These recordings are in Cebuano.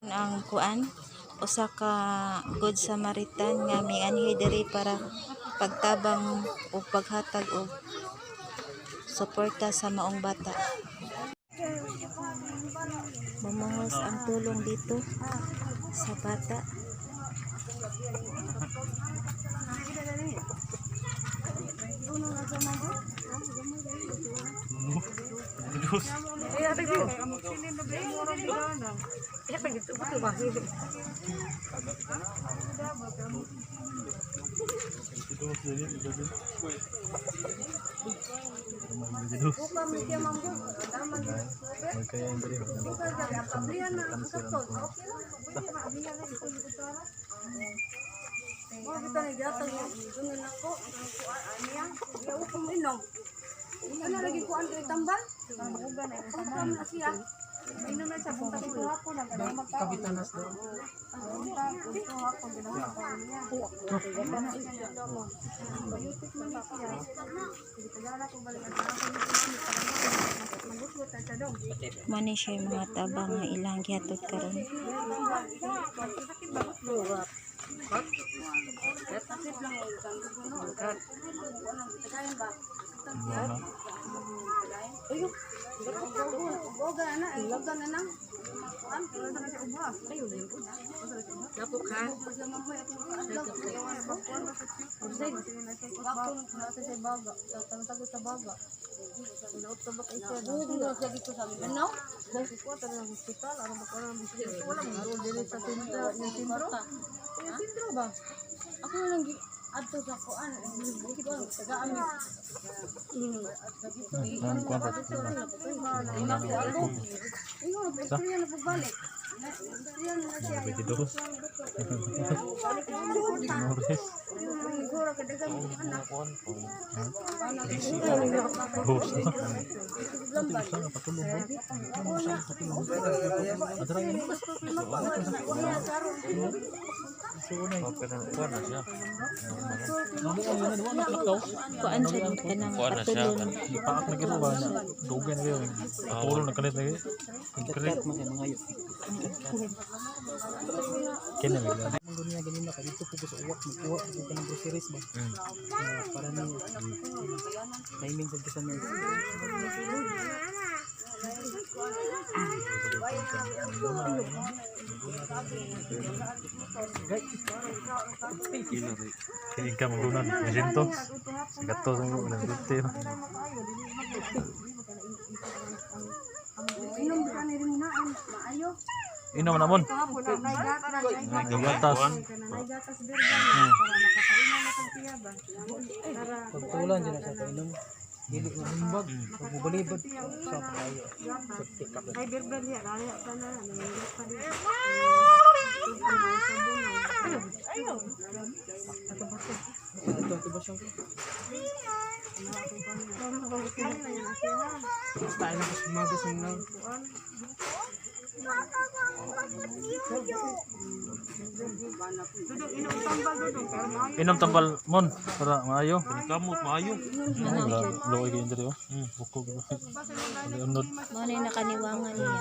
Ang kuan, usa ka Good Samaritan nga mianhi diri para pagtabang o paghatag og suporta sa maong bata. Mamungos ang tulong dito sa bata. Ano lagi kuan kay tambal? Ang na siya. Inom na siya punta ko hapon ang Kapitanas daw. Mao ni siya yung mga tabang nga ilang gihatod karon. Boga na, boga na nang. Napok ha. Ako na lang adto sa kuan. Tagaan mi. Ingon, istorya na pagbalik. Istorya na siya. Siguro kadagan ko anak. Kuan siya kanang patulon. Ipaak na gito ba na dugay na kayo. Patulong na kalit na kayo. Kalit. Kini bigla. Ang niya ganina kay dito po ko sa uwak magkuha po ko ng groceries ba. Para ni timing sa sa nurse. Kini ka magunan. Jacinto. Sigato sa mga ulan. Dito. Inom ka ni rin na maayo. Inom na mon. Kahapon na nay gatas. Gatas. Nay gatas berga para makapainom na kang siya ba. Para Pagtulan dyan na siya kainom. Dili na humbag. Pag mobalibad sa pakayo. Septic ka. Ay berber niya lali pa na nangyayari pa din. Ito ito ba siya? Basta na ko sumaga sa mga Inom tambal mon para maayo. Kamot maayo. Luoy kayo diri oh. Buko. Unod. Mao ni nakaniwangan niya.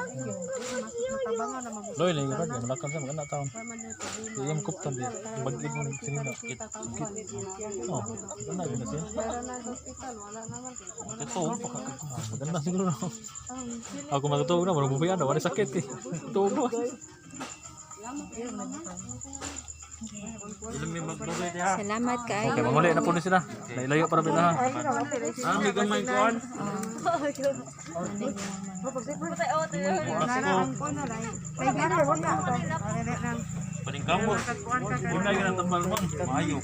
Loy lagi ka malakan sa maganda taon. Iyam kuptan di. Bagid mo sinina. Sakit. Oh, maganda gyud na siya. Ito pa ka. Maganda siguro no. Ako matutulog na, walang bubuyan na, wala sakit eh. Tulog. Ilang may magdugay diha. Salamat kaayo. Okay, mamuli na po ni sila. Nailayo para bila ha. Ah, may gamay kuan. Paningkamot. Una yun ang tambal mo. Maayo.